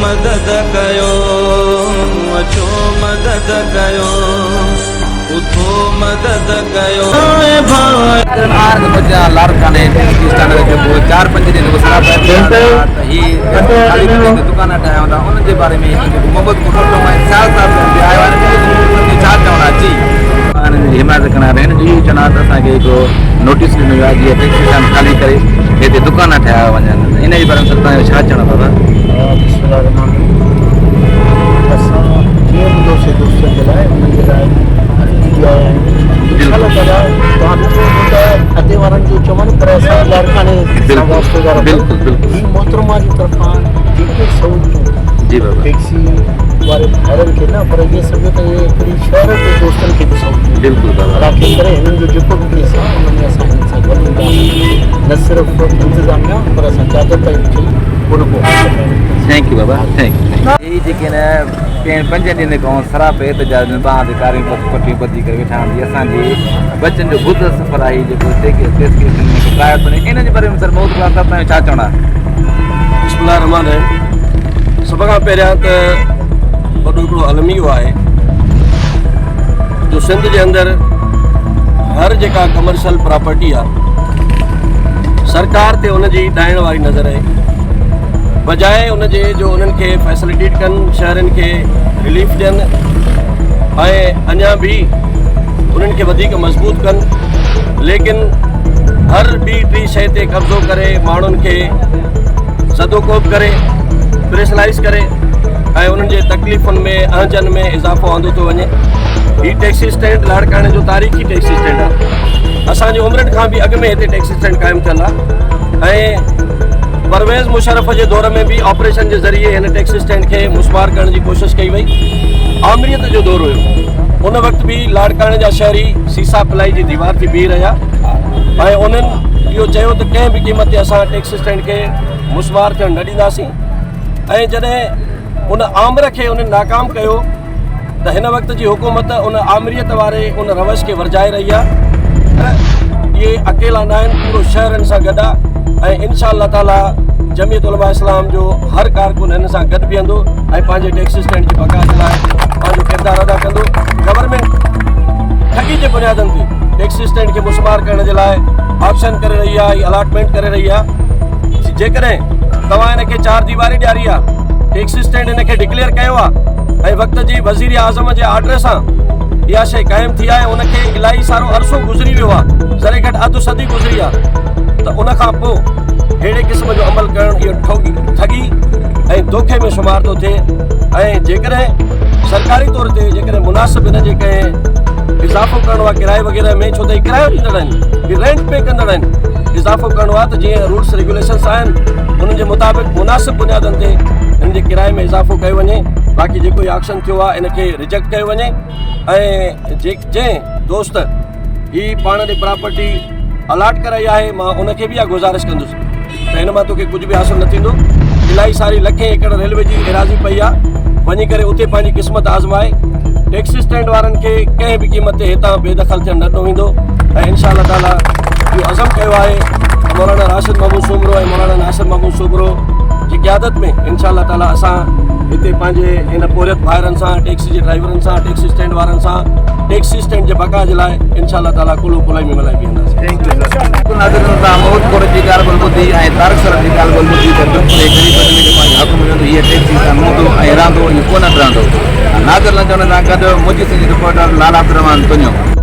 مدد ڪيو، اچو مدد ڪيو، اٿو مدد ڪيو. لاڙڪاڻي ٽيڪسي اسٽينڊ تي جيڪو چار پنج ڏينهن جيڪو سراپا احتجاج آهي ته هي ٽيڪسي خالي ڪري هتي دڪان ٺاهيا ويندا انهن جي باري ۾ هتي جيڪو محمد ڪٽوٽو ۽ سيال صاحب به آيو آهي ان کي ڇا چوڻ آهي جي انهن جي حمايت ڪرڻ آيا آهن اهو چوڻ آهي ته اسان کي هڪڙو نوٽيس ڏنو ويو آهي جيئن ٽيڪسي اسٽينڊ خالي ڪري هتي دڪان ٺاهيا وڃن ان جي باري ۾ سر توهان جو ڇا چوڻ آهي بابا. بسم الله الرحمٰن الرحيم اسان جيئن ٻڌوسي دوستن جي لاء انهن جي لاء ٿي آيا آهيون انشاء الله تعالي توهان ڏٺو هوندو ته ادي وارن جو چوڻ پر اسان لاڙڪاڻي سان واسطو ٿا رکون هي محترمه جي طرفان جيڪي سهولتون جي بابا ٽيڪسي واري ڀائرن کي نه پر ائين سمجهو ته اهي هڪڙي شهر جي دوستن کي به سهولتون بلڪل بابا راکي ڪري هنن جو جيڪو به ڪيس آهي ان ۾ اسان هنن سان گڏ هونداسين نه صرف انتظاميا پر اسان چادر تائين به چئي ڪو نه ڪو حل ڪڍائينداسين. Thank you Baba thank you. هي جيڪي نه پين پنجن ڏينهن کان سراپي احتجاج ۾ ٻانهن تي ڪاريون پٽيون ٻڌي ڪري ويٺا آهن هي اسان جي ٻچن جو گذر سفر آهي جيڪو ٽيڪسي اسٽينڊ ۾ ڪرايو ٿو وڃي ان جي باري ۾ سر محمد غلام صاحب توهان جو ڇا چوڻ آهي. بسم الله الرحمٰن الرحيم سڀ کان پهريان ته وڏو هڪڙو الميو آهي جو سنڌ جي اندر هر جيڪا ڪمرشل پراپرٽي آهي سرڪار تي ان جي ڏائڻ واري نظر آهي بجاء ان جي جو انهن کي فيسلٽيٽ ڪن شهرين کي رليف ڏين ۽ اڃا به انهن کي وڌيڪ مضبوط ڪن ليڪن هر ٻي ٽي شيء تي قبضو ڪري ماڻهن کي زدوڪوب ڪري پريشرائز ڪري ۽ انهن جي تڪليفن ۾ اهنجن ۾ اضافو آندو ٿو وڃي هي ٽيڪسي اسٽينڊ لاڙڪاڻي جو تاريخي ٽيڪسي اسٽينڊ آهي اسان جي عمرن کان به اڳ ۾ هتي ٽيڪسي اسٽينڊ قائم ٿيل آهي ۽ پرويز مشرف جي دور ۾ به آپريشن جي ذريعي هن ٽيڪسي اسٽينڊ کي مسمار ڪرڻ جي ڪوشش ڪئي وئي آمريت جو دور هيو ان وقت به لاڙڪاڻي جا شهري سيسا پلائي جي ديوار ٿي بيهي رهيا ۽ انهن اهو چيو ته ڪنهن به قيمت تي اسان ٽيڪسي اسٽينڊ کي مسمار ٿيڻ نه ڏينداسين ۽ جڏهن ان آمر کي انهن ناڪام ڪيو ته هن وقت جي حڪومت ان آمريت واري ان روش کي ورجائي رهي آهي ته اهي اڪيلا نه آهن پورو شهر ان سان گڏ آهي ۽ انشاء الله تعالي جميعت علماء اسلام جو هر ڪارڪن هن سان گڏ بيهندو ۽ پنهنجي ٽيڪسي اسٽينڊ جي بقا جي لاء پنهنجو ڪردار ادا ڪندو گورنمينٽ ٺڳي جي بنيادن تي ٽيڪسي اسٽينڊ کي مسمار ڪرڻ جي لاء آپشن ڪري رهي آهي الاٽمينٽ ڪري رهي آهي جيڪڏهن توهان هن کي چار ديواري ڏياري آهي ٽيڪسي اسٽينڊ هن کي ڊڪليئر ڪيو آهي ۽ وقت جي وزير اعظم جي آرڊر سان اها شيء قائم ٿي آهي ان کي الاهي سارو عرصو گذري ويو آهي ذري گهٽ اڌ صدي گذري آهي ته ان کان پوء اهڙي قسم جو عمل ڪرڻ اهو ٺوڳي ٺڳي ۽ دوکي ۾ شمار ٿو ٿئي ۽ جيڪڏهن سرڪاري طور تي جيڪڏهن مناسب هن جي ڪنهن اضافو ڪرڻو آهي ڪرائي وغيره ۾ ڇو ته هي ڪرايو ڏيندڙ آهن هي رينٽ پي ڪندڙ آهن اضافو ڪرڻو آهي ته جيئن رولس ريگيوليشنس آهن انهن جي مطابق مناسب بنيادن تي هن جي ڪرائي ۾ اضافو ڪيو وڃي باقي جيڪو هي آڪشن ٿيو آهي ان کي ريجيڪٽ ڪيو وڃي ۽ جنهن دوست هي پاڻ ڏي پراپرٽي الاٽ ڪرائي آهي مان ان کي به اها گذارش ڪندس ته هن مان توکي ڪجهه به حاصل نه ٿيندو. الاهي ساري لکين ايڪڙ ريلوي جي ايراضي پئي آ، وڃي ڪري اتي پنهنجي قسمت آزمائي. ٽيڪسي اسٽينڊ وارن کي ڪنهن به قيمت تي هتان بي دخل ٿيڻ نه ڏنو ويندو ۽ انشاء الله تعاليٰ اهو عزم ڪيو آهي ته مولانا راشد محمود سومرو ۽ مولانا ناصر محمود سومرو جي قيادت ۾ انشاء الله تعاليٰ اسان هتي پنهنجي هن پورهيت ڀائرن سان ٽيڪسي جي ڊرائيورن سان ٽيڪسي اسٽينڊ وارن سان ٽيڪسي اسٽينڊ جي بقا جي لاء انشاء الله تعاليٰ ڪلهو ڪلهي ۾ ملائي بيهنداسين. بلڪل ناظرين توهان محمود قريشي جي ڳالهه ٻولهه ٻڌي ۽ طارق سرحد جي ڳالهه ٻولهه ٻڌي ته بلڪل هي غريب آدمي کي پنهنجو حق ملندو هيء ٽيڪسي سان موندو ۽ رهندو اهو ڪونه ڊهندو ناظر لنجوڻي سان گڏ مجيد سنڌ جي رپورٽر لال عبدالرحمان تنيو.